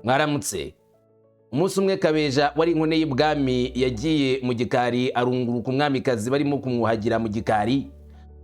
Mwaramutse. Umunsi umwe Kabeja wari inkone y'ibwami yagiye mu gikari, arunguruka umwamikazi barimo kumwuhagira mu gikari,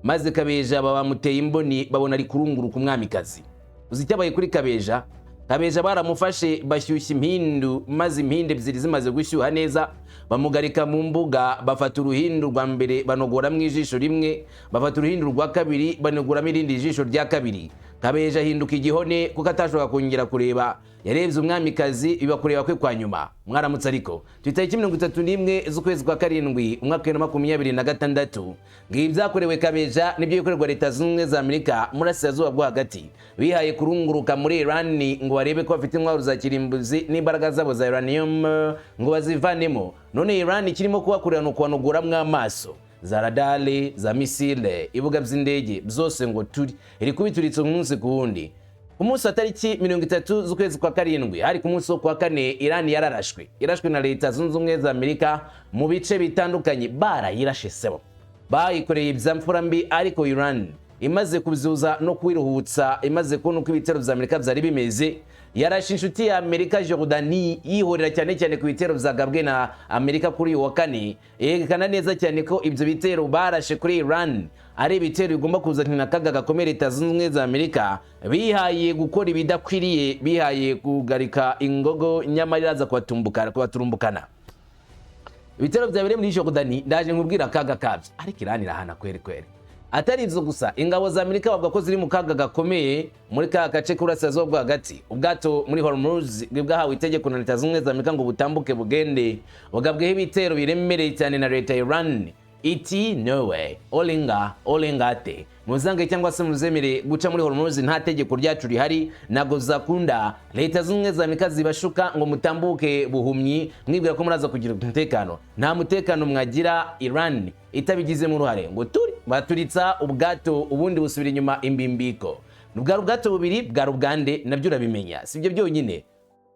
maze Kabeja baba bamuteye imboni, babona ari kurunguruka umwamikazi. Uzi icyabaye kuri Kabeja? Kabeja baramufashe, bashyushya impindu, maze impindu ebyiri zimaze gushyuha neza bamugarika mu mbuga. Bafata uruhindu rwa mbere banogoramo ijisho rimwe, bafata uruhindu rwa kabiri banogoramo irindi jisho rya kabiri. Kabeja ahinduka igihone kuko atashobora kongera kureba. Yarebye umwamikazi, biba kureba kwe kwa nyuma. Mwaramutse. Ariko ku itariki 31 z'ukwezi kwa karindwi, umwaka wa 2026, ngibi byakorewe Kabeja nibyo bikorerwa Leta Zunze Ubumwe za Amerika. Murasirazuba bwo Hagati bihaye kurunguruka muri Irani ngo barebe ko bafite intwaro za kirimbuzi n'imbaraga zabo za uranium ngo bazivanemo. None Irani kirimo kubakorera ni ukubanogoramo amaso, za radar, za missile, ibibuga by'indege byose, ngo turi iri kubituritse umunsi ku wundi. Ku munsi wa tariki 30 z'ukwezi kwa karindwi, hari ku munsi wo kuwa kane, Irani yararashwe, irashwe na Leta Zunze Ubumwe za Amerika mu bice bitandukanye. Barayirashe sebo, bayikoreye ibya mfura mbi. Ariko Iran imaze kubyuza no kwiruhutsa, imaze kubona uko ibitero bya Amerika byari bimeze, yarashe inshuti ya Amerika Jordani, yihorera cyane cyane ku bitero byagabwe na Amerika kuri uyu wa kane. Yerekana neza cyane ko ibyo bitero barashe kuri Iran ari ibitero bigomba kuzanira akaga gakomeye Leta Zunze Ubumwe za Amerika. Bihaye gukora ibidakwiriye, bihaye kugarika ingogo, nyamara iraza kubaturumbukana. Ibitero byabereye muri Jordani, ndaje nkubwira akaga kabyo, ariko Iran irahana kweri kweri. Atari ibyo gusa, ingabo za Amerika bavuga ko ziri mu kaga gakomeye muri ka gace k'Uburasirazuba bwo Hagati. Ubwato muri Hormuz bwahawe itegeko na Leta Zunze Ubumwe za Amerika ngo butambuke bugende, bugabweho ibitero biremereye cyane na leta ya Iran. Iti: "No way, olinga olingate, muzange cyangwa se muzemere guca muri Hormuz nta tegeko ryacu rihari, ntabwo zakunda." Leta Zunze Ubumwe za Amerika zibashuka ngo mutambuke buhumyi, mwibwira ko muraza kugira umutekano. Nta mutekano mwagira Iran itabigizemo uruhare. Ngo turi baturitsa ubwato, ubundi busubira inyuma imbimbiko. Bwari ubwato bubiri, bwari ubwande, nabyo urabimenya. Si ibyo byonyine,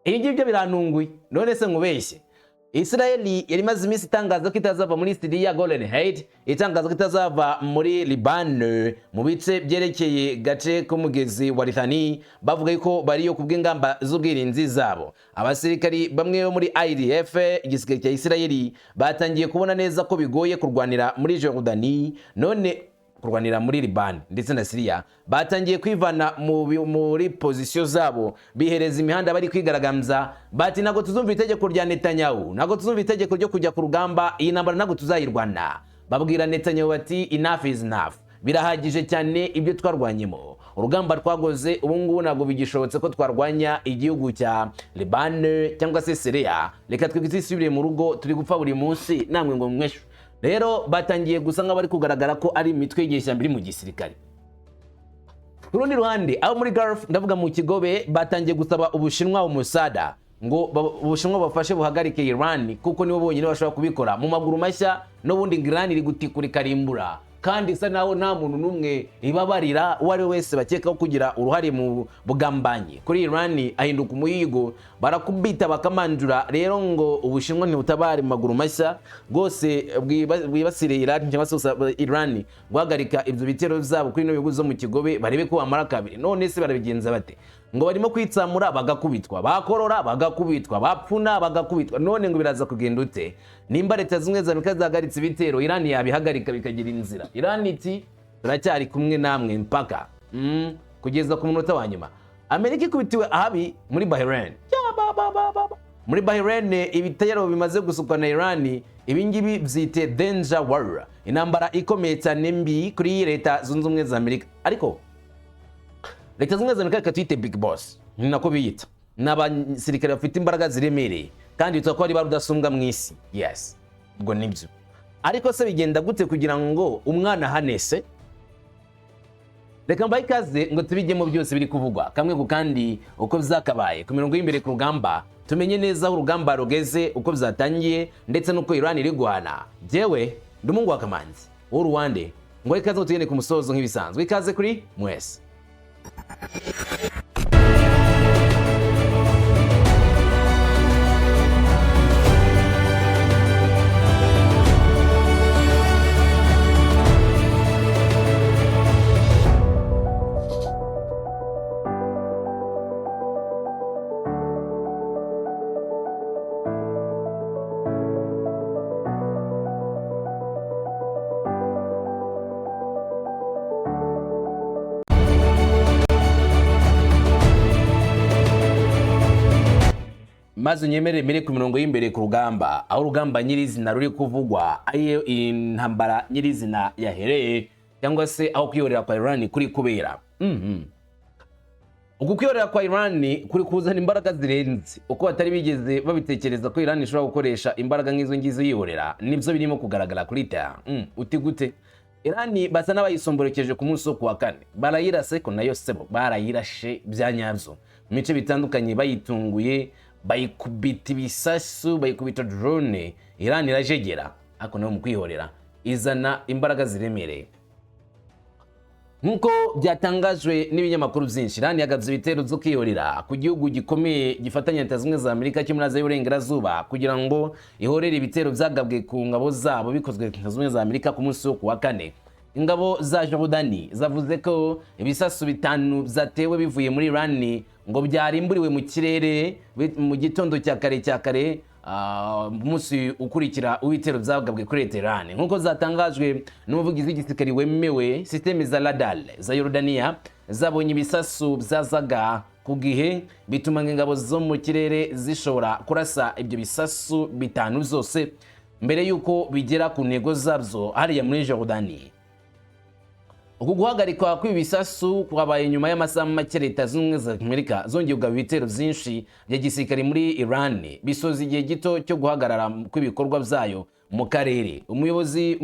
ibi ngibyo birantunguye. None se nkubeshye? Israeli yari imaze iminsi itangaza ko itazava muri Syria, Golan Heights, itangaza ko itazava muri Liban mu bice byerekeye gace k'umugezi wa Litani, bavuga ko bariyo kubw'ingamba z'ubwirinzi zabo. Abasirikari bamwe bo muri IDF, igisirikare cya Israeli, batangiye kubona neza ko bigoye kurwanira muri Jordani, none kurwanira muri Liban ndetse na Syria. Batangiye kwivana muri position zabo, bihereza imihanda, bari kwigaragambya bati: "Ntabwo tuzumva itegeko rya Netanyahu, ntabwo tuzumva itegeko ryo kujya ku rugamba, iyi ntambara ntabwo tuzayirwana." Babwira Netanyahu bati: "Enough is enough, birahagije cyane ibyo twarwanyemo, urugamba twagoze, ubu ngubu ntabwo bigishobotse ko twarwanya igihugu cya Liban cyangwa se Syria. Reka twebwe twisubire mu rugo, turi gupfa buri munsi, namwe ngo mweshu." Rero batangiye gusa nk'abari kugaragara ko ari imitwe y'inyeshyamba iri mu gisirikare. Ku rundi ruhande, abo muri Gulf, ndavuga mu Kigobe, batangiye gusaba Ubushinwa umusada ngo Ubushinwa bafashe buhagarike Iran, kuko nibo bonyine bashobora kubikora mu maguru mashya. N'ubundi ngo Iran iri gutikura ikarimbura, kandi isa naho nta muntu n'umwe ibabarira. Uwo ari we wese bakekaho kugira uruhare mu bugambanyi kuri Iran ahinduka umuhigo, barakubita bakamanjura. Rero ngo Ubushinwa ntibutabare mu maguru mashya rwose bwibasire Iran cyangwa se busaba Iran guhagarika ibyo bitero byabo kuri bino bihugu zo mu Kigobe, barebe ko bamara kabiri. None se barabigenza bate? Ngo barimo kwitsamura bagakubitwa, bakorora bagakubitwa, bapfuna bagakubitwa. None ngo biraza kugenda ute? Nimba Leta Zimwe za Amerika zahagaritse ibitero, Iran yabihagarika bikagira inzira. Iran iti: "Turacyari kumwe namwe mpaka kugeza ku munota wa nyuma." Amerika ikubitiwe ahabi muri Bahrain. Ya, ba, ba, ba, ba, ba. Muri Bahrain ibitero bimaze gusukwa na Iran, ibingibi byite danger war, intambara ikomeye cyane mbi kuri Leta Zunze Ubumwe za Amerika. Ariko Leta Zunze Ubumwe za Amerika, reka tuyite big boss, ni nako biyita, ni abasirikare bafite imbaraga ziremereye kandi bitwa ko ari ba rudasumbwa mu isi. Yes, ubwo nibyo. Ariko se bigenda gute kugira ngo umwana ahanese? Reka mbahe ikaze ngo tubijyemo byose biri kuvugwa kamwe ku kandi uko byakabaye ku mirongo y'imbere ku rugamba, tumenye neza aho urugamba rugeze, uko byatangiye, ndetse n'uko Iran iri guhana. Jyewe ndi umuhungu wa Kamanzi w'uruwande, ngo ikaze ngo tugende ku musozo nk'ibisanzwe. Ikaze kuri mwese. Maze unyemerere mere ku mirongo y'imbere ku rugamba, aho urugamba nyirizina ruri kuvugwa, ariyo intambara nyirizina yahereye, cyangwa se aho kwihorera kwa Iran kuri kubera. Uku kwihorera kwa Iran kuri kuzana imbaraga zirenze uko batari bigeze babitekereza ko Iran ishobora gukoresha imbaraga nk'izo ngizo yihorera. Nibyo birimo kugaragara kuri terrain. Uti gute? Iran basa n'abayisomborekeje ku munsi wo kuwa kane, barayirase ko nayo sebo barayirashe bya nyabyo mu bice bitandukanye, bayitunguye, bayikubita ibisasu, bayikubita drone. Iran irajegera, ariko nayo mu kwihorera izana imbaraga ziremereye. Nk'uko byatangajwe n'ibinyamakuru byinshi, Iran yagabye ibitero byo kwihorera ku gihugu gikomeye gifatanya Leta Zunze Ubumwe za Amerika cyo muri Aziya y'Uburengerazuba, kugira ngo ihorere ibitero byagabwe ku ngabo zabo bikozwe na Leta Zunze Ubumwe za Amerika ku munsi wo kuwa kane. Ingabo za Jordani zavuze ko ibisasu bitanu byatewe bivuye muri Iran ngo byarimburiwe mu kirere mu gitondo cya kare umunsi ukurikira uw'ibitero byagabwe kuri leta Iran. Nk'uko zatangajwe n'umuvugizi w'igisirikare wemewe, système za radar za Yorodaniya zabonye ibisasu byazaga ku gihe, bituma ngo ingabo zo mu kirere zishobora kurasa ibyo bisasu bitanu zose mbere y'uko bigera ku ntego zabyo hariya muri Jordani. Uku guhagarikwa kw'ibi bisasu kwabaye nyuma y'amasaha make Leta Zunze Ubumwe za Amerika zongeye kugaba ibitero byinshi bya gisirikare muri Iran, bisoza igihe gito cyo guhagarara kw'ibikorwa byayo mu karere. Ubuyobozi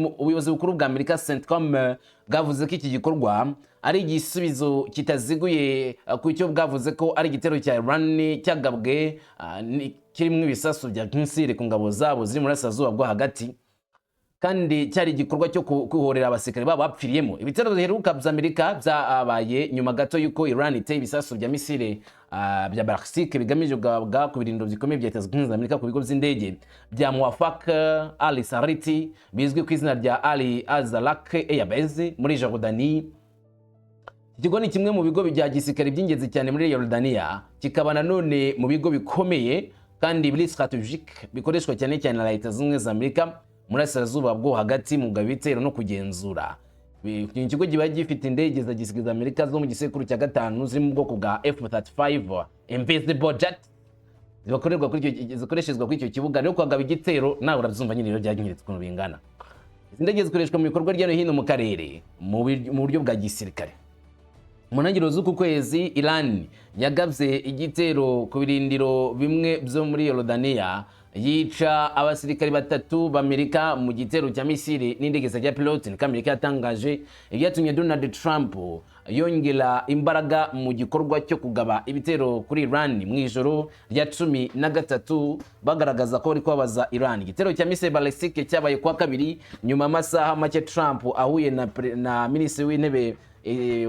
bukuru bwa Amerika, CENTCOM, bwavuze ko iki gikorwa ari igisubizo kitaziguye ku cyo bwavuze ko ari igitero cya Iran cyagabwe kirimo ibisasu bya missile ku ngabo zabo ziri mu burasirazuba bwo hagati, kandi cyari igikorwa cyo kwihorera abasirikare babo bapfiriyemo. Ibitero biheruka bya Amerika byabaye nyuma gato y'uko Iran iteye ibisasu bya missile bya ballistique bigamije kugabwa ku birindiro bikomeye bya Leta Zunze Ubumwe za Amerika ku bigo by'indege bya Muwaffaq Al Salti, bizwi ku izina rya Ali Azraq Air Base muri Jordanie. Iki kigo ni kimwe mu bigo bya gisirikare by'ingenzi cyane muri Yorodaniya, kikaba nanone mu bigo bikomeye kandi biri stratégique bikoreshwa cyane cyane na Leta Zunze Ubumwe za Amerika muri Burasirazuba bwo Hagati mu kugaba ibitero no kugenzura. Iki kigo kiba gifite indege za gisirikare za Amerika zo mu gisekuru cya gatanu ziri mu bwoko bwa F-35 Invisible Jet zibakorerwa kuri icyo, zikoreshezwa kuri icyo kibuga. Rero kwagaba igitero, nawe urabyumva nyine rero byagiritse ukuntu bingana. Izi ndege zikoreshwa mu bikorwa hirya no hino mu karere mu buryo bwa gisirikare. Mu ntangiriro z'uku kwezi, Iran yagabye igitero ku birindiro bimwe byo muri Yorodaniya, yica abasirikari batatu b'Amerika mu gitero cya missile n'indege za pilote, niko Amerika yatangaje, ibyatumye Donald Trump yongera imbaraga mu gikorwa cyo kugaba ibitero kuri Iran mu ijoro rya 13, bagaragaza ko bari kubabaza Iran. Igitero cya missile ballistique cyabaye kuwa kabiri, nyuma y'amasaha make Trump ahuye na minisitiri w'intebe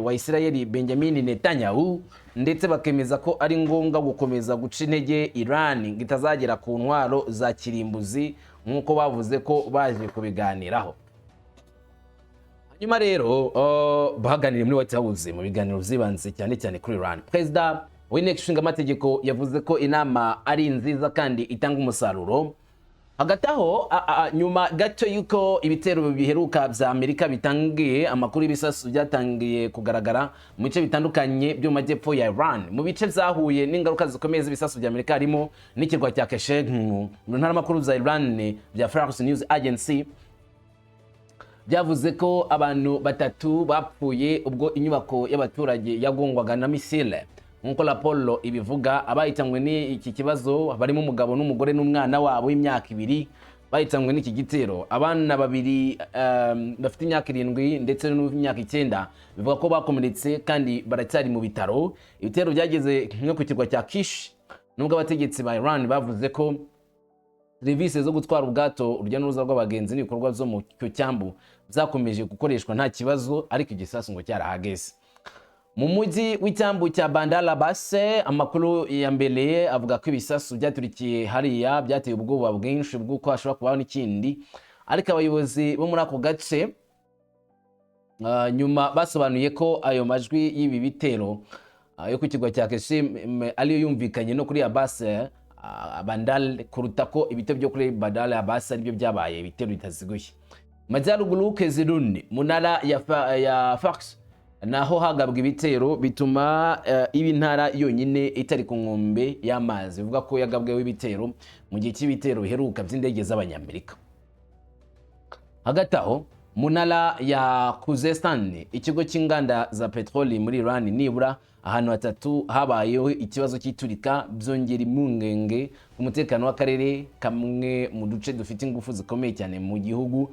wa Israel Benjamin Netanyahu, ndetse bakemeza ko ari ngombwa gukomeza guca intege Iran ngo itazagera ku ntwaro za kirimbuzi, nk'uko bavuze ko baje kubiganiraho. Hanyuma rero baganiriye muri White House mu biganiro byibanze cyane cyane kuri Iran. Perezida w'inteko ishinga amategeko yavuze ko inama ari nziza kandi itanga umusaruro. Hagati aho, nyuma gato y'uko ibitero biheruka bya Amerika bitangiye, amakuru y'ibisasu byatangiye kugaragara mu bice bitandukanye byo mu majyepfo ya Iran. Mu bice byahuye n'ingaruka zikomeye z'ibisasu bya Amerika harimo n'ikirwa cya Qeshm. Mu ntaramakuru za Iran bya Fars News Agency byavuze ko abantu batatu bapfuye ubwo inyubako y'abaturage yagongwaga na missile. Nk'uko raporo ibivuga, abahitanywe n'iki kibazo barimo umugabo n'umugore n'umwana wabo w'imyaka 2 bahitanywe n'iki gitero. Abana babiri bafite imyaka 7 ndetse n'imyaka 9 bivuga ko bakomeretse kandi baracyari mu bitaro. Ibitero byageze no ku kirwa cya Kish, nubwo abategetsi ba Iran bavuze ko serivisi zo gutwara ubwato, urujya n'uruza rw'abagenzi n'ibikorwa byo mu cyo cyambu byakomeje gukoreshwa nta kibazo, ariko igisasu ngo cyarahageze. Mu mujyi w'icyambu cya Bandar Abbas, amakuru ya mbere avuga ko ibisasu byaturikiye hariya byateye ubwoba bwinshi bw'uko hashobora kubaho n'ikindi, ariko abayobozi bo muri ako gace nyuma basobanuye ko ayo majwi y'ibi bitero yo ku kirwa cya Qeshm ariyo yumvikanye no kuri Abbas Bandar, kuruta ko ibitero byo kuri Bandar Abbas aribyo byabaye ibitero bitaziguye. Majyaruguru, Keziruni mu ntara ya Fars. Naho hagabwa ibitero bituma iba intara yonyine itari ku nkombe y'amazi, bivuga ko yagabweho ibitero mu gihe cy'ibitero biheruka by'indege z'Abanyamerika. Hagati aho, mu ntara ya Khuzestan, ikigo cy'inganda za peteroli muri Iran, nibura ahantu hatatu habayeho ikibazo cy'iturika, byongera impungenge ku mutekano w'akarere kamwe mu duce dufite ingufu zikomeye cyane mu gihugu.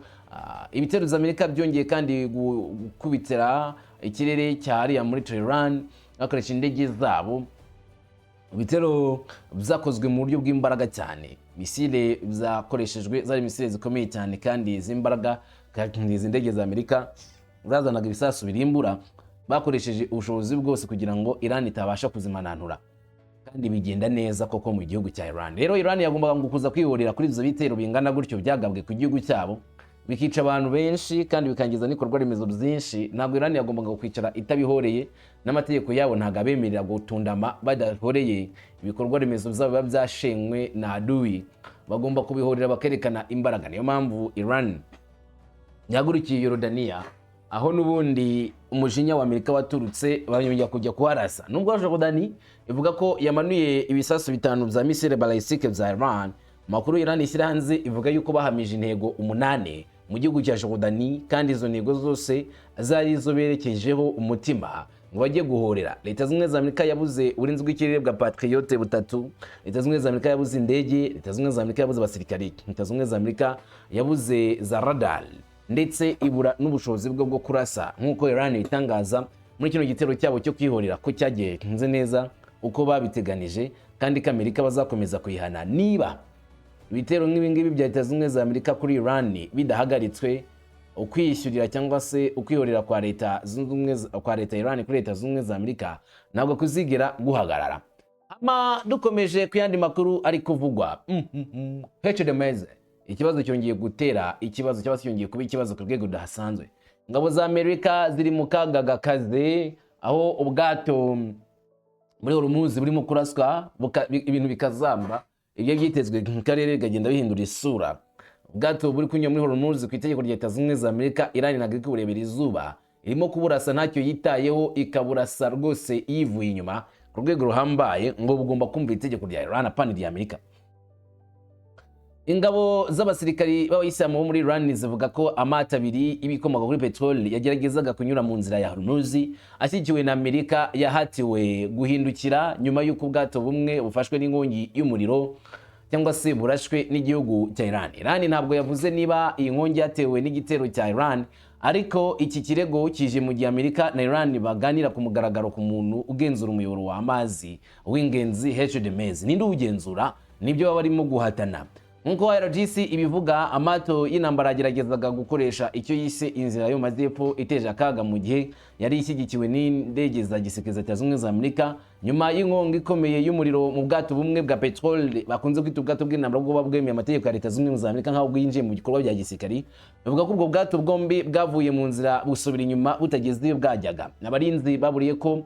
Ibitero bya Amerika byongeye kandi gukubitira ikirere cya hariya muri Tehran bakoresha indege zabo. Ibitero byakozwe mu buryo bw'imbaraga cyane. Misile zakoreshejwe zari misile zikomeye cyane kandi z'imbaraga, kandi izi ndege za Amerika zazanaga ibisasu birimbura. Bakoresheje ubushobozi bwose kugira ngo Iran itabasha kuzimananura, kandi bigenda neza koko mu gihugu cya Iran. Rero Iran yagombaga ngo kuza kwihorera kuri ibyo bitero bingana gutyo byagabwe ku gihugu cyabo, bikica abantu benshi kandi bikangiza n'ibikorwa remezo byinshi. Ntabwo Iran yagombaga kwicara itabihoreye, n'amategeko yabo ntabwo abemerera gutundama badahoreye ibikorwa remezo byabo biba byashenywe na adui. Bagomba kubihorera, bakerekana imbaraga. Niyo mpamvu Iran yahagurukiye Yorodaniya, aho n'ubundi umujinya wa Amerika waturutse, banyongera kujya kuharasa. Nubwo Jordani ivuga ko yamanuye ibisasu bitanu bya misile balistique bya Iran, amakuru Iran ishyira hanze ivuga yuko bahamije intego umunani mu gihugu cya Jordani, kandi izo ntego zose zari izo berekejeho umutima ngo bajye guhorera. Leta Zunze Ubumwe za Amerika yabuze uburinzi bw'ikirere bwa Patriot butatu, Leta Zunze Ubumwe za Amerika yabuze indege, Leta Zunze Ubumwe za Amerika yabuze abasirikare, Leta Zunze Ubumwe za Amerika yabuze za radar, ndetse ibura n'ubushobozi bwe bwo kurasa, nk'uko Iran itangaza muri kino gitero cyabo cyo kwihorera ko cyagenze neza uko babiteganije, kandi ko Amerika bazakomeza kuyihana niba ibitero nk'ibi ngibi bya Leta Zunze Ubumwe za Amerika kuri Iran bidahagaritswe. Ukwishyurira cyangwa se ukwihorera kwa Leta Zunze Ubumwe kwa leta ya Iran kuri Leta Zunze Ubumwe za Amerika ntabwo kuzigera guhagarara. Ama dukomeje ku yandi makuru ari kuvugwa, HDMZ, ikibazo cyongeye gutera ikibazo cyangwa se cyongeye kuba ikibazo ku rwego rudasanzwe. Ingabo za Amerika ziri mu kaga gakaze, aho ubwato muri Hormuz burimo kuraswa, ibintu bikazamba, ibyo byitezwe mu karere bikagenda bihindura isura. Ubwato buri kunyura muri Hormuz ku itegeko rya Leta Zunze Ubumwe za Amerika, Iran ntabwo iri kuburebera izuba, irimo kuburasa ntacyo yitayeho, ikaburasa rwose yivuye inyuma ku rwego ruhambaye, ngo bugomba kumva itegeko rya Iran, apana irya Amerika. Ingabo z'abasirikari b'Abayisilamu bo muri Iran zivuga ko amato abiri y'ibikomoka kuri peteroli yageragezaga kunyura mu nzira ya Hormuz ashyigikiwe na Amerika yahatiwe guhindukira nyuma y'uko ubwato bumwe bufashwe n'inkongi y'umuriro cyangwa se burashwe n'igihugu cya Iran. Iran ntabwo yavuze niba iyi nkongi yatewe n'igitero cya Iran, ariko iki kirego kije mu gihe Amerika na Iran baganira ku mugaragaro ku muntu ugenzura umuyoboro w'amazi w'ingenzi Hormuz. Ninde uwugenzura? Nibyo baba barimo guhatana. Nk'uko IRGC ibivuga, amato y'intambara yageragezaga gukoresha icyo yise inzira yo mu majyepfo iteje akaga mu gihe yari ishyigikiwe n'indege za gisirikare za Leta Zunze Ubumwe za Amerika, nyuma y'inkongi ikomeye y'umuriro mu bwato bumwe bwa peteroli bakunze kwita ubwato bw'intambara, bwo bwemeye amategeko ya Leta Zunze Ubumwe za Amerika nk'aho bwinjiye mu bikorwa bya gisirikare. Bavuga ko ubwo bwato bwombi bwavuye mu nzira busubira inyuma butageze iyo bwajyaga. Abarinzi baburiye ko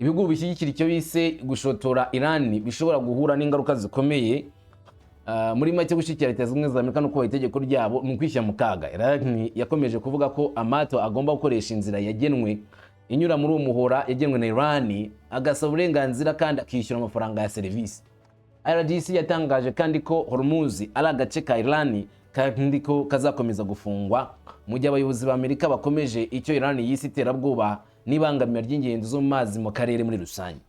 ibihugu bishyigikira icyo bise gushotora Iran bishobora guhura n'ingaruka zikomeye. Muri make, gushyigikira Leta Zunze Ubumwe za Amerika no kubaha itegeko ryabo ni ukwishyira mu kaga. Iran yakomeje kuvuga ko amato agomba gukoresha inzira yagenwe inyura muri uwo muhora yagenwe na Iran, agasaba uburenganzira kandi akishyura amafaranga ya serivisi. IRGC yatangaje kandi ko Hormuz ari agace ka Iran kandi ko kazakomeza gufungwa mu gihe abayobozi ba Amerika bakomeje icyo Iran yise iterabwoba n'ibangamira ry'ingendo zo mu mazi mu karere muri rusange.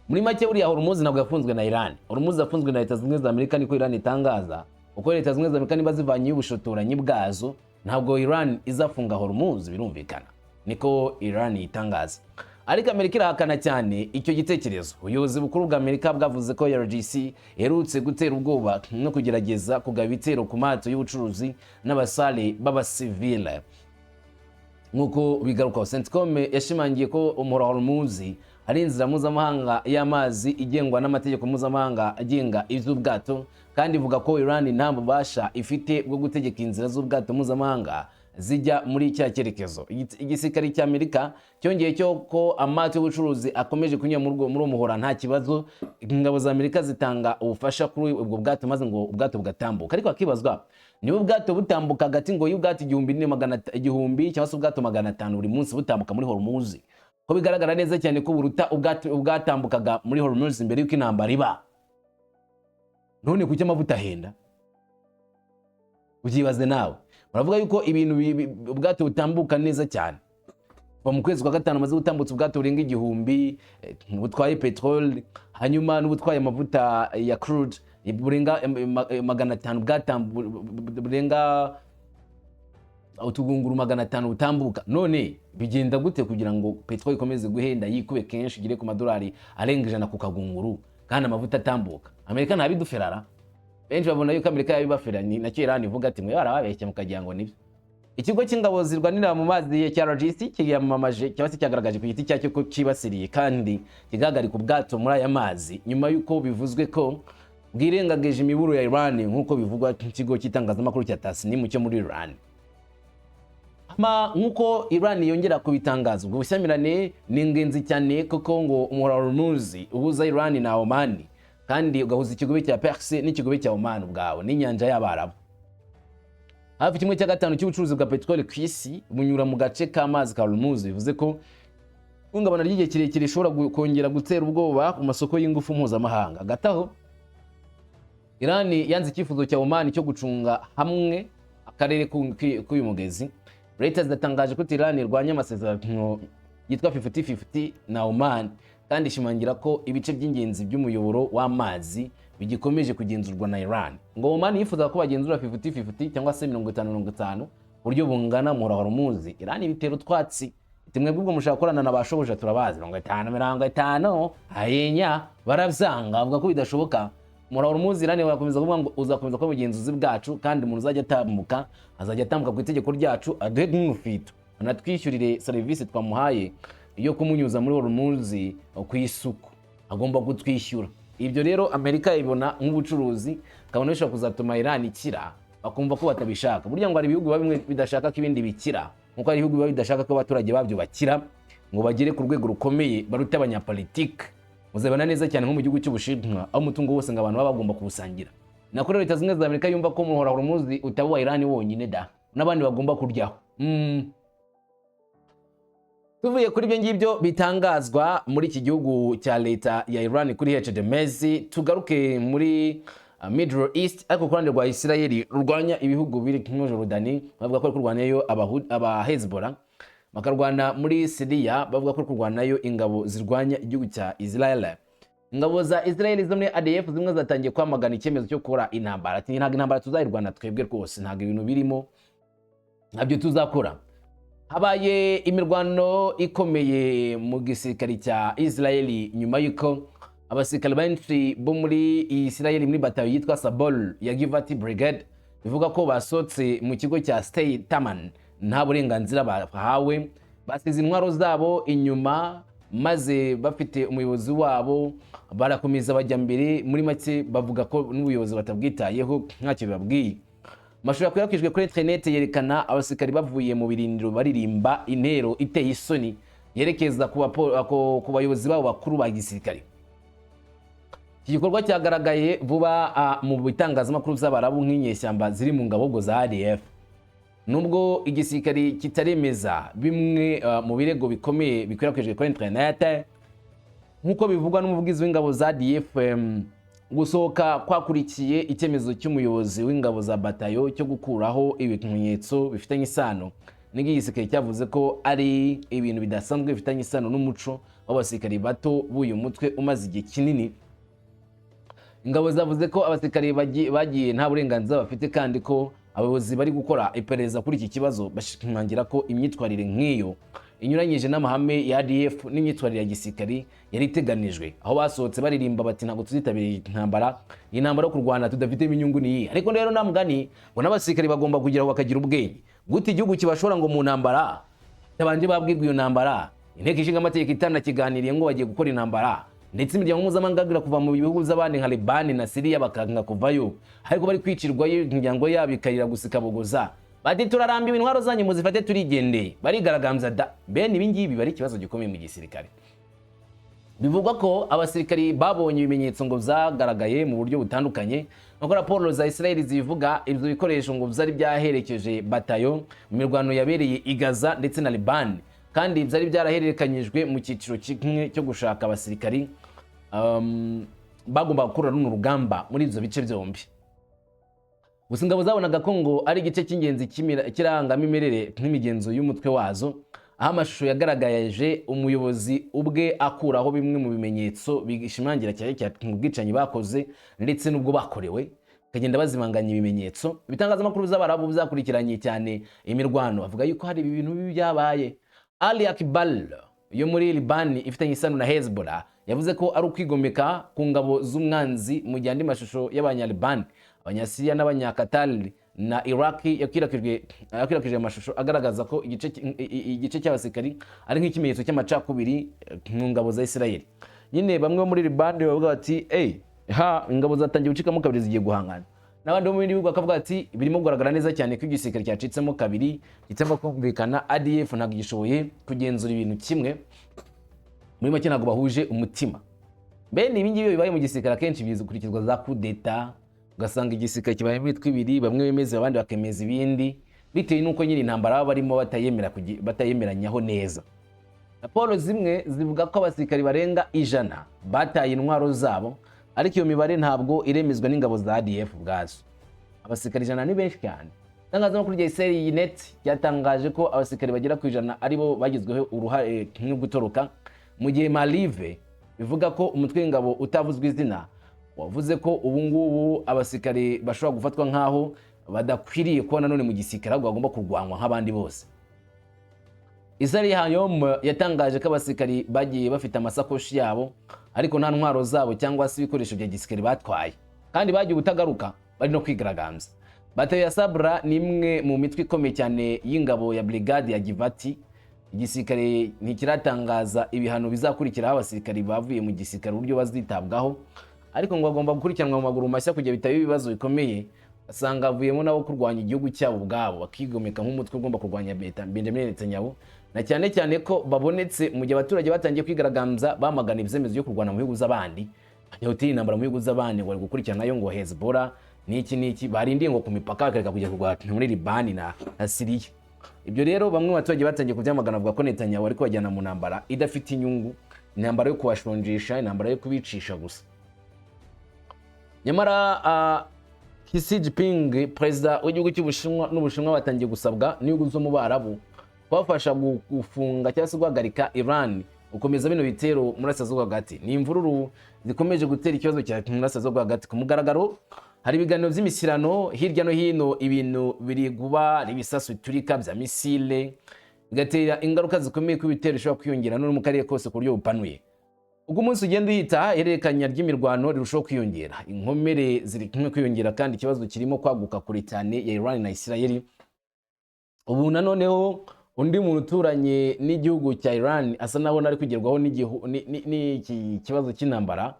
Muri make, buriya Hormuz ntabwo yafunzwe na Iran, Hormuz yafunzwe na Leta Zunze Ubumwe za Amerika, niko Iran itangaza. Uko Leta Zunze Ubumwe za Amerika niba zivanyeyo ubushotoranyi bwazo, ntabwo Iran izafunga Hormuz, birumvikana, niko Iran itangaza. Ariko Amerika irahakana cyane icyo gitekerezo. Ubuyobozi bukuru bwa Amerika bwavuze ko IRGC iherutse gutera ubwoba no kugerageza kugaba ibitero ku mato y'ubucuruzi n'abasale b'abasivile. Nk'uko bigarukaho, CENTCOM yashimangiye ko umuhora wa Hormuz ari inzira mpuzamahanga y'amazi igengwa n'amategeko mpuzamahanga agenga iby'ubwato, kandi ivuga ko Iran nta bubasha ifite bwo gutegeka inzira z'ubwato mpuzamahanga. zijya muri cya cyerekezo. Igisirikare cya Amerika cyongeye cyo ko amato y'ubucuruzi akomeje kunyura muri uwo muhora nta kibazo. Ingabo za Amerika zitanga ubufasha kuri ubwo bwato, maze ngo ubwato bugatambuka. Ariko hakibazwa niba ubwato butambuka hagati ngo y'ubwato igihumbi ni magana igihumbi cyangwa se ubwato 500 buri munsi butambuka muri Hormuz, ko bigaragara neza cyane ko buruta ubwato ubwatambukaga muri Hormuz mbere y'uko intambara iba. None kuki amavuta ahenda? Ubyibaze nawe. Baravuga yuko ibintu ubwato butambuka neza cyane. Kuva mu kwezi kwa gatanu amaze gutambutsa ubwato burenga 1000 butwaye peteroli, hanyuma n'ubutwaye amavuta ya crude burenga 500, burenga utugunguru 500 butambuka. None bigenda gute kugira ngo peteroli ikomeze guhenda, yikube kenshi, igere ku madolari arenga 100 ku kagunguru, kandi amavuta atambuka? Amerika ntabiduferara. Benshi babona yuko Amerika yabibafera, ni nacyo Iran ivuga ati: "Mwe barababeshya mukagira ngo nibyo." Ikigo cy'ingabo zirwanira mu mazi cya RGC kiyamamaje cyangwa se cyagaragaje ku giti cyacyo ko cyibasiriye kandi kigahagarika ubwato muri aya mazi, nyuma y'uko bivuzwe ko bwirengagije imiburo ya Iran, nk'uko bivugwa n'ikigo cy'itangazamakuru cya Tasnim cyo muri Iran. Ama nk'uko Iran yongera kubitangaza, ubwo bushyamirane ni ingenzi cyane kuko ngo umuhora wa Hormuz uhuza Iran na Oman, kandi ugahuza ikigobe cya Perse n'ikigobe cya Oman ubwawe n'inyanja y'Abarabu. Hafi kimwe cya gatanu cy'ubucuruzi bwa peteroli ku isi bunyura mu gace k'amazi ka Hormuz, bivuze ko ihungabana ry'igihe kirekire rishobora kongera gutera ubwoba ku masoko y'ingufu mpuzamahanga. Hagati aho, Iran yanze icyifuzo cya Oman cyo gucunga hamwe akarere k'uyu mugezi. Reuters yatangaje ko Iran irwanya amasezerano yitwa 50-50 na Oman, kandi ishimangira ko ibice by'ingenzi by'umuyoboro w'amazi bigikomeje kugenzurwa na Iran. Ngo Oman yifuzaga ko bagenzura 50-50 cyangwa se 50-50, buryo bungana muhora Hormuz. Iran ibitera utwatsi, iti: "Mwebwe ubwo mushaka gukorana na ba shobuja turabazi, 50-50." Hayenya barabyanga, bavuga ko bidashoboka. Muhora Hormuz, Iran barakomeza kuvuga ngo uzakomeza kuba ubugenzuzi bwacu, kandi umuntu uzajya atambuka azajya atambuka ku itegeko ryacu, aduhe nk'umufito, anatwishyurire serivisi twamuhaye yo kumunyuza muri Hormuz ku isuku, agomba kutwishyura. Ibyo rero Amerika ibona nk'ubucuruzi, ikabona bishobora kuzatuma Iran ikira, bakumva ko batabishaka. Burya ngo hari ibihugu biba bimwe bidashaka ko ibindi bikira, nkuko hari ibihugu biba bidashaka ko abaturage babyo bakira ngo bagere ku rwego rukomeye baruta abanyapolitike. Muzabona neza cyane nko mu gihugu cy'Ubushinwa, aho umutungo wose ngo abantu baba bagomba kuwusangira. Nako rero Leta Zunze za Amerika yumva ko umuhora Hormuz utaba uwa Iran wonyine da, n'abandi bagomba kuryaho. Tuvuye kuri ibyo ngibyo bitangazwa muri iki gihugu cya leta ya Iran kuri HDMZ, tugaruke muri Middle East, ariko ku ruhande rwa Israel rurwanya ibihugu biri nka Jordani, bavuga ko bari kurwanayo aba Hezbollah, bakarwana muri Syria, bavuga ko bari kurwanayo ingabo zirwanya igihugu cya Israel. Ingabo za Israel zo muri IDF zimwe zatangiye kwamagana icyemezo cyo gukora intambara, ati: "Ntabwo intambara tuzayirwana twebwe rwose, ntabwo ibintu birimo, ntabyo tuzakora." Habaye imirwano ikomeye mu gisirikare cya Israel nyuma y'uko abasirikare benshi bo muri Israel muri batayo yitwa Sabol ya Givati Brigade bivuga ko basohotse mu kigo cya Sde Teiman nta burenganzira bahawe, basize intwaro zabo inyuma, maze bafite umuyobozi wabo barakomeza bajya mbere. Muri make bavuga ko n'ubuyobozi batabwitayeho, ntacyo bibabwiye. Amashusho yakwirakwijwe kuri interineti yerekana abasirikari bavuye mu birindiro baririmba intero iteye isoni yerekeza ku bayobozi babo bakuru ba gisirikare. Iki gikorwa cyagaragaye vuba mu bitangazamakuru by'Abarabu nk'inyeshyamba ziri mu ngabo za IDF. Nubwo igisirikare kitaremeza bimwe mu birego bikomeye bikwirakwijwe kuri interineti, nk'uko bivugwa n'umuvugizi w'ingabo za IDF, gusohoka kwakurikiye icyemezo cy'umuyobozi w'ingabo za batayo cyo gukuraho ibimenyetso bifitanye isano n'igisirikare, cyavuze ko ari ibintu bidasanzwe bifitanye isano n'umuco w'abasirikari bato b'uyu mutwe umaze igihe kinini. Ingabo zavuze ko abasirikare bagiye nta burenganzira bafite, kandi ko abayobozi bari gukora iperereza kuri iki kibazo, bashimangira ko imyitwarire nk'iyo inyuranyije n'amahame ya IDF n'imyitwarire ya gisirikari yari iteganijwe. Aho basohotse baririmba bati: "Ntabwo tuzitabira iyi ntambara, iyi ntambara yo kurwana tudafitemo inyungu ni iyi." Ariko rero nta mugani ngo n'abasirikari bagomba kugira ngo bakagira ubwenge. Gute igihugu kibashora ngo mu ntambara tabanje babwirwa iyo ntambara, inteko ishinga amategeko itanakiganiriye ngo bagiye gukora intambara, ndetse imiryango mpuzamahanga kuva mu bihugu by'abandi nka Libani na Siriya bakanga kuvayo, ariko bari kwicirwayo, imiryango yabo ikarira gusa ikabogoza? Bati: "Turarambiwe, intwaro zanyu muzifate, turigendeye." Barigaragambya da. Bene ibi ngibi bari ikibazo gikomeye mu gisirikare. Bivugwa ko abasirikari babonye ibimenyetso ngo byagaragaye mu buryo butandukanye. Nk'uko raporo za Israel zibivuga, ibyo bikoresho ngo byari byaherekeje batayo mu mirwano yabereye i Gaza ndetse na Liban, kandi byari byarahererekanyijwe mu cyiciro kimwe cyo gushaka abasirikari bagombaga gukora runo rugamba muri ibyo bice byombi. Gusa ingabo zabonaga ko ngo ari igice cy'ingenzi cy'irangamimerere nk'imigenzo y'umutwe wazo, aho amashusho yagaragaje umuyobozi ubwe akuraho bimwe mu bimenyetso bishimangira cyane cyane mu bwicanyi bakoze ndetse n'ubwo bakorewe, bakagenda bazimanganya ibimenyetso. Ibitangazamakuru by'Abarabu byakurikiranye cyane imirwano bavuga yuko hari ibintu bibi byabaye. Ali Akbar yo muri Libani ifitanye isano na Hezbollah yavuze ko ari ukwigomeka ku ngabo z'umwanzi, mu gihe andi mashusho y'Abanyalibani, Abanyasiriya n'Abanyakatari na Iraki yakwirakwije amashusho agaragaza ko igice cy'abasirikari ari nk'ikimenyetso cy'amacakubiri mu ngabo za Israel. Nyine bamwe bo muri Libani bavuga bati: "Ey, ha, ingabo zatangiye gucikamo kabiri, zigiye guhangana." N'abandi bo mu bindi bihugu bakavuga ati: "Birimo kugaragara neza cyane ko igisirikare cyacitsemo kabiri, gitemba kumvikana. IDF ntabwo gishoboye kugenzura ibintu kimwe." Muri make ntabwo bahuje umutima. Bene ibi ngibi bibaye mu gisirikare akenshi bikurikizwa za kudeta, ugasanga igisirikare kibayemo imitwe ibiri, bamwe bemeza, abandi bakemeza ibindi, bitewe n'uko nyine intambara baba barimo batayemera batayemeranyaho neza. Raporo zimwe zivuga ko abasirikari barenga 100 bataye intwaro zabo, ariko iyo mibare ntabwo iremezwa n'ingabo za IDF ubwazo. Abasirikari 100 ni benshi cyane. Itangazamakuru rya Israel Ynet ryatangaje ko abasirikari bagera ku 100 aribo bagizweho uruhare no gutoroka, mu gihe Maariv bivuga ko umutwe w'ingabo utavuzwe izina wavuze ko ubu ngubu abasirikare bashobora gufatwa nk'aho badakwiriye kuba nanone mu gisirikare, ahubwo bagomba kurwanwa nk'abandi bose. Israel Hayom yatangaje ko abasirikari bagiye bafite amasakoshi yabo, ariko nta ntwaro zabo cyangwa se ibikoresho bya gisirikare batwaye, kandi bagiye ubutagaruka bari no kwigaragambya. Batayo ya Sabra ni imwe mu mitwe ikomeye cyane y'ingabo ya brigade ya Givati. Igisirikare ntikiratangaza ibihano bizakurikiraho abasirikari bavuye mu gisirikare, uburyo bazitabwaho, ariko ngo bagomba gukurikiranwa mu maguru mashya kugira bitaba ibibazo bikomeye, basanga havuyemo nabo kurwanya igihugu cyabo ubwabo, bakigomeka nk'umutwe ugomba kurwanya Benjamin Netanyahu, na cyane cyane ko babonetse mu gihe abaturage batangiye kwigaragambya bamagana ibyemezo byo kurwana mu bihugu z'abandi, bajya intambara mu bihugu z'abandi, ngo bari gukurikirana nayo ngo Hezbollah n'iki n'iki, barindiye ngo ku mipaka bakareka kujya kurwana muri Libani na Siriya. Ibyo rero bamwe mu baturage batangiye kubyamagana, bavuga ko Netanyahu ari kubajyana mu ntambara idafite inyungu, intambara yo kubashonjesha, intambara yo kubicisha gusa. Nyamara Xi Jinping, perezida w'igihugu cy'Ubushinwa, n'Ubushinwa batangiye gusabwa n'ibihugu byo mu Barabu kubafasha gufunga cyangwa se guhagarika Iran gukomeza bino bitero muri Burasirazuba hagati. Ni imvururu zikomeje gutera ikibazo cya Burasirazuba hagati. Ku mugaragaro hari ibiganiro by'imishyirano hirya no hino, ibintu biri guba ibisasu biturika bya misile, bigatera ingaruka zikomeye ko ibitero bishobora kwiyongera no mu karere kose ku buryo bupanuye. Ubwo umunsi ugenda uhita, ihererekanya ry'imirwano rirushaho kwiyongera, inkomere ziri kumwe kwiyongera, kandi ikibazo kirimo kwaguka kure cyane ya Iran na Israel. Ubu nanoneho undi muntu uturanye n'igihugu cya Iran asa naho ari kugerwaho n'iki kibazo cy'intambara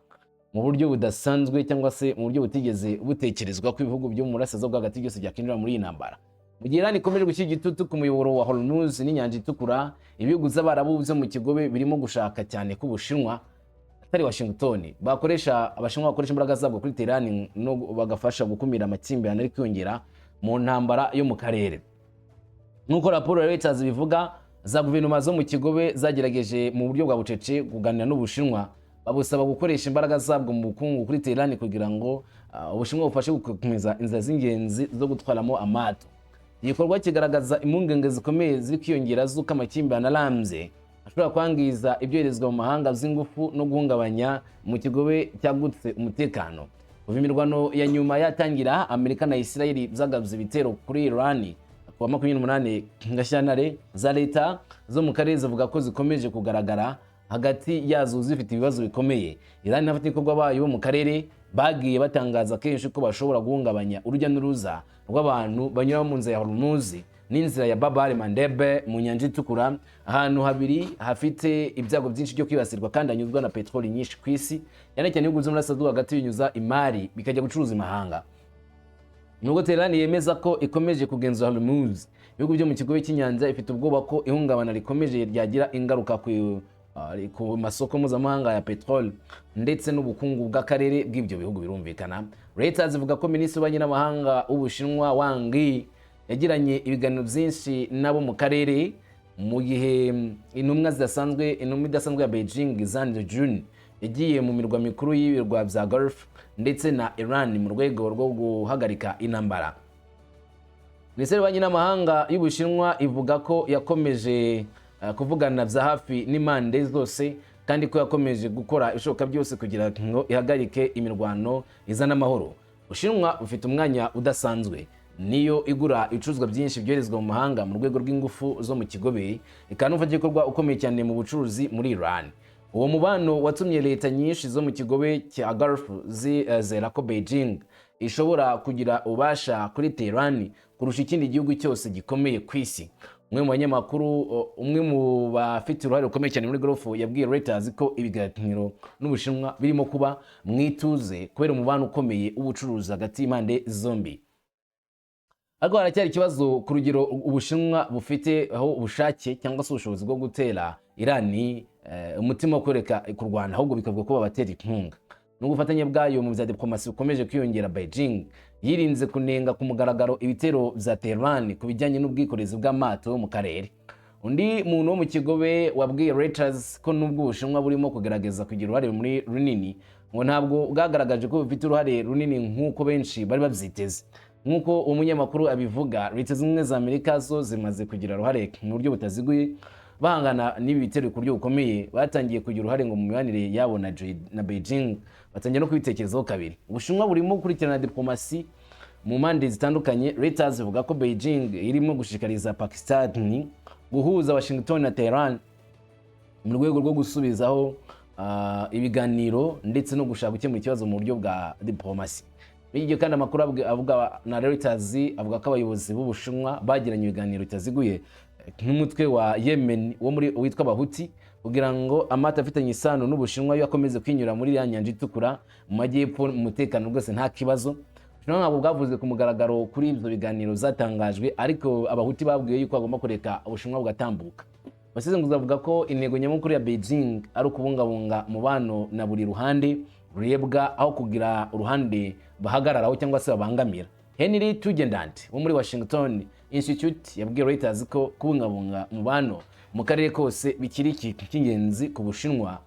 mu buryo budasanzwe, cyangwa se mu buryo butigeze butekerezwa, ko ibihugu byo mu burasirazuba bwo hagati byose byakinjira muri iyi ntambara. Mu gihe Iran ikomeje gushyira igitutu ku muyoboro wa Hormuz n'inyanja itukura, ibihugu by'Abarabu byo mu kigobe birimo gushaka cyane ko Ubushinwa, atari Washington, bakoresha Abashinwa bakoresha imbaraga zabwo kuri Tehran no bagafasha gukumira amakimbirane ari kwiyongera mu ntambara yo mu karere. Nk'uko raporo ya Reuters bivuga, za guverinoma zo mu kigobe zagerageje mu buryo bwa bucece kuganira n'Ubushinwa, babusaba gukoresha imbaraga zabwo mu bukungu kuri Tehran kugira ngo Ubushinwa bufashe gukomeza inzira z'ingenzi zo gutwaramo amato. Igikorwa kigaragaza impungenge zikomeye ziri kwiyongera z'uko amakimbirane arambye ashobora kwangiza ibyoherezwa mu mahanga by'ingufu no guhungabanya mu kigobe cyagutse umutekano. Kuva imirwano ya nyuma yatangira, Amerika na Israel byagabye ibitero kuri Iran kuwa 28 Gashyantare. Za leta zo mu karere zivuga ko zikomeje kugaragara hagati yazo zifite ibibazo bikomeye. Iran n'abafatanyabikorwa bayo bo mu karere bagiye batangaza kenshi ko bashobora guhungabanya urujya n'uruza rw'abantu banyura mu nzira ya Hormuz n'inzira ya Bab el-Mandeb mu nyanja itukura, ahantu habiri hafite ibyago byinshi byo kwibasirwa kandi hanyuzwa na peteroli nyinshi ku isi, cyane cyane ibihugu byo muri Burasirazuba hagati binyuza imari bikajya gucuruza imahanga. Nubwo Tehran yemeza ko ikomeje kugenzura Hormuz, ibihugu byo mu kigobe cy'inyanja ifite ubwoba ko ihungabana rikomeje ryagira ingaruka ku masoko mpuzamahanga ya peteroli ndetse n'ubukungu bw'akarere bw'ibyo bihugu. Birumvikana, Reuters ivuga ko Minisitiri w'Ububanyi n'Amahanga w'Ubushinwa, Wang Yi, yagiranye ibiganiro byinshi nabo mu karere, mu gihe intumwa zidasanzwe, intumwa idasanzwe ya Beijing, Zhang Jun, yagiye mu mirwa mikuru y'ibirwa bya Gulf ndetse na Iran mu rwego rwo guhagarika intambara. Minisiteri y'Ububanyi n'Amahanga y'Ubushinwa ivuga ko yakomeje kuvugana bya hafi n'impande zose, kandi ko yakomeje gukora ibishoboka byose kugira ngo ihagarike imirwano izana amahoro. Ubushinwa bufite umwanya udasanzwe: niyo igura ibicuruzwa byinshi byoherezwa mu mahanga mu rwego rw'ingufu zo mu kigobe, ikaba n'umufatanyabikorwa ukomeye cyane mu bucuruzi muri Iran. Uwo mubano watumye leta nyinshi zo mu kigobe cya Gulf zizera ko Beijing ishobora kugira ububasha kuri Tehran kurusha ikindi gihugu cyose gikomeye ku isi. Umwe mu banyamakuru, umwe mu bafite uruhare rukomeye cyane muri Gulf, yabwiye Reuters ko ibiganiro n'Ubushinwa birimo kuba mu ituze kubera umubano ukomeye w'ubucuruzi hagati y'impande zombi. Ariko haracyari ikibazo ku rugero Ubushinwa bufite aho ubushake cyangwa se ubushobozi bwo gutera Irani umutima wo kwereka kurwana, ahubwo bikavuga ko babatera inkunga. N'ubufatanye bwayo mu bya diplomasi bukomeje kwiyongera, Beijing yirinze kunenga ku mugaragaro ibitero bya Tehran ku bijyanye n'ubwikorezi bw'amato mu karere. Undi muntu wo mu kigobe wabwiye Reuters ko nubwo Ubushinwa burimo kugerageza kugira uruhare muri runini, ngo ntabwo bwagaragaje ko bufite uruhare runini nk'uko benshi bari babyiteze. Nk'uko uwo munyamakuru abivuga, Leta Zunze Ubumwe za Amerika zo zimaze kugira uruhare mu buryo butaziguye bahangana n'ibi bitero ku buryo bukomeye. Batangiye kugira uruhare ngo mu mibanire yabo na Beijing batangiye no kubitekerezaho kabiri. Ubushinwa burimo gukurikirana diplomasi mu mpande zitandukanye. Reuters ivuga ko Beijing irimo gushishikariza Pakistan guhuza Washington na Tehran mu rwego rwo gusubizaho ibiganiro ndetse no gushaka gukemura ikibazo mu buryo bwa diplomasi. Muri iki gihe kandi, amakuru avuga na Reuters avuga ko abayobozi b'Ubushinwa bagiranye ibiganiro bitaziguye n'umutwe wa Yemen wo muri witwa Abahuti, kugira ngo amato afitanye isano n'Ubushinwa yo akomeze kwinyura muri ya nyanja itukura mu majyepfo mu mutekano rwose, nta kibazo. Ubushinwa ntabwo bwavuze ku mugaragaro kuri ibyo biganiro zatangajwe, ariko Abahuti babwiwe yuko bagomba kureka Ubushinwa bugatambuka. Abasesenguzi bavuga ko intego nyamukuru ya Beijing ari ukubungabunga umubano na buri ruhande rurebwa, aho kugira uruhande bahagararaho cyangwa se babangamira. Henry Tugendhat wo muri Washington Institute yabwiye Reuters ko kubungabunga umubano mu karere kose bikiri ikintu cy'ingenzi ku Bushinwa.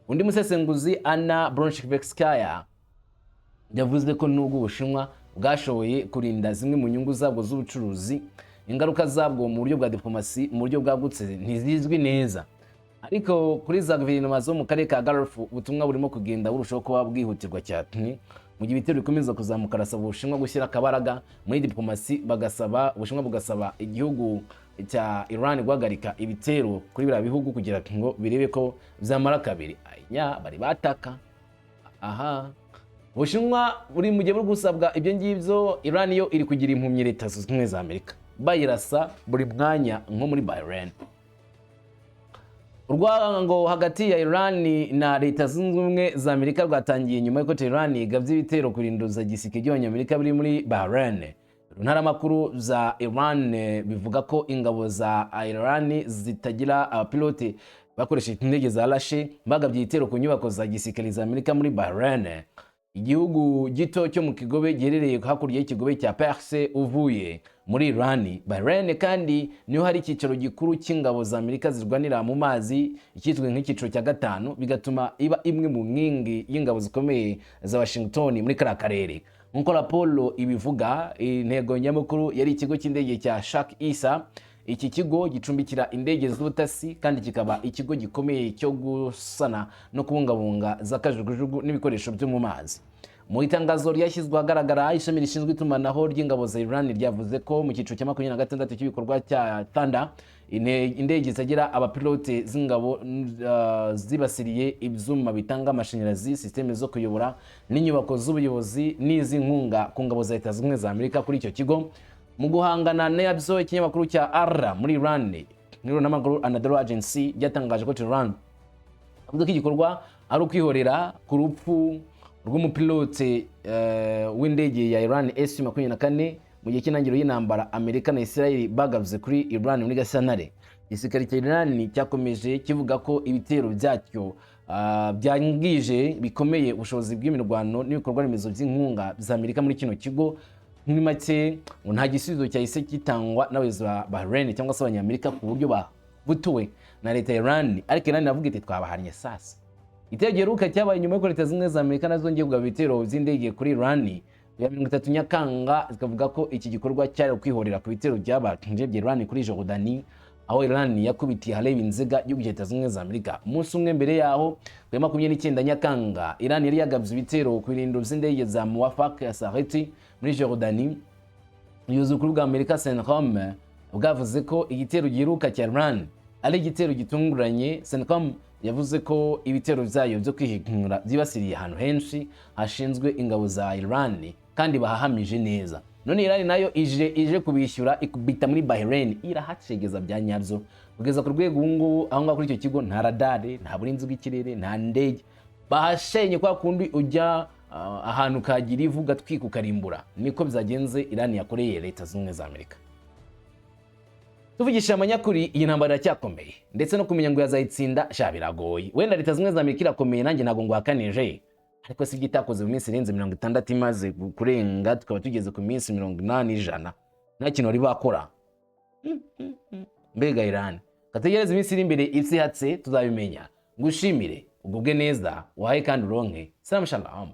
Undi musesenguzi, Anna Bronshevskaya, yavuze ko nubwo Ubushinwa bwashoboye kurinda zimwe mu nyungu zabwo z'ubucuruzi, ingaruka zabwo mu buryo bwa diplomasi mu buryo bwagutse ntizizwi neza. Ariko kuri za guverinoma zo mu karere ka Gulf, ubutumwa burimo kugenda burushaho kuba bwihutirwa cyane. Mu gihe ibitero bikomeza kuzamuka, arasaba Ubushinwa gushyira akabaraga muri diplomasi, bagasaba Ubushinwa bugasaba igihugu cya Iran guhagarika ibitero kuri biriya bihugu kugira ngo birebe ko byamara kabiri. Anya bari bataka aha, Ubushinwa buri mu gihe buri gusabwa ibyo ngibyo, Iran yo iri kugira impumyi Leta Zunze Ubumwe za Amerika, bayirasa buri mwanya nko muri Bahrain. Urwango hagati ya Iran na Leta Zunze Ubumwe za Amerika rwatangiye nyuma y'uko Tehran igabye ibitero ku rinduza gisirikare by'Abanyamerika biri muri Bahrain. Intaramakuru za Iran bivuga ko ingabo za Iran zitagira abapilote bakoresheje indege za Lashe bagabye igitero ku nyubako za gisirikare za Amerika muri Bahrain, igihugu gito cyo mu kigobe giherereye hakurya y'ikigobe cya Perse uvuye muri Iran. Bahrain kandi niho hari icyicaro gikuru cy'ingabo za Amerika zirwanira mu mazi, ikizwi nk'icyiciro cya gatanu, bigatuma iba imwe mu nkingi y'ingabo zikomeye za Washington muri kariya karere. Nk'uko raporo ibivuga, intego nyamukuru yari ikigo cy'indege cya Sheikh Isa. Iki kigo gicumbikira indege z'ubutasi kandi kikaba ikigo gikomeye cyo gusana no kubungabunga za kajugujugu n'ibikoresho byo mu mazi. Mu itangazo ryashyizwe ahagaragara, ishami rishinzwe itumanaho ry'ingabo za Iran ryavuze ko mu cyiciro cya 26 cy'ibikorwa cya Thunder, indege zitagira abapilote z'ingabo zibasiriye ibyuma bitanga amashanyarazi, sisiteme zo kuyobora n'inyubako z'ubuyobozi n'iz'inkunga ku ngabo za Leta Zunze Ubumwe za Amerika kuri icyo kigo. Mu guhangana nabyo, ikinyamakuru cya Ara muri Iran n'amakuru Anadolu Agency ryatangaje ko Tehran avuze ko igikorwa ari ukwihorera ku rupfu rw'umupilote w'indege ya Iran Su 24 mu gihe cy'intangiriro y'intambara Amerika na Israel bagabye kuri Iran muri Gashyantare. Igisirikare cya Iran cyakomeje kivuga ko ibitero byacyo byangije bikomeye ubushobozi bw'imirwano n'ibikorwa remezo by'inkunga za Amerika muri kino kigo. Muri make, ngo nta gisubizo cyahise gitangwa n'abayobozi ba Bahrain cyangwa se Abanyamerika ku buryo babutuwe na leta ya Iran, ariko Iran iravuga iti: "Twabahannye." Sasa igitero giheruka cyabaye nyuma y'uko Leta Zunze Ubumwe za Amerika nazo zongeye kugaba ibitero by'indege kuri Iran ya 30 Nyakanga, zikavuga ko iki gikorwa cyari ukwihorera ku bitero byabanje bya Iran kuri Jordani, aho Iran yakubitiye hareba inziga y'igihugu cya Leta Zunze Ubumwe za Amerika. Umunsi umwe mbere yaho, ku ya 29 Nyakanga, Iran yari yagabye ibitero ku birindiro by'indege za Muwafaq ya Sareti muri Jordani. Ubuyobozi bukuru bwa Amerika, CENTCOM, bwavuze ko igitero giheruka cya Iran ari igitero gitunguranye. CENTCOM yavuze ko ibitero byayo byo kwihimura byibasiriye ahantu henshi hashinzwe ingabo za Iran kandi bahahamije neza. None Iran nayo ije kubishyura, ikubita muri Bahrain, irahacegeza bya nyabyo, kugeza ku rwego ubu ngubu aho ngaho kuri icyo kigo nta radare, nta burinzi bw'ikirere, nta ndege. Bahashenye kwa kundi ujya ahantu ukagira ivu, ugatwika, ukarimbura. Niko byagenze Iran yakoreye Leta Zunze Ubumwe za Amerika. Tuvugishije amanyakuri, iyi ntambara iracyakomeye, ndetse no kumenya ngo yazayitsinda sha biragoye. Wenda Leta Zunze Ubumwe za Amerika irakomeye, nanjye ntabwo nguhakanije, ariko si ibyo itakoze mu minsi irenze 60 imaze kurenga, tukaba tugeze ku minsi 80, 100, nta kintu bari bakora. Mbega Iran! Kategereze iminsi iri imbere, isi ihatse tuzabimenya. Ngushimire, ugubwe neza, uhaye kandi uronke. Salamu shalom.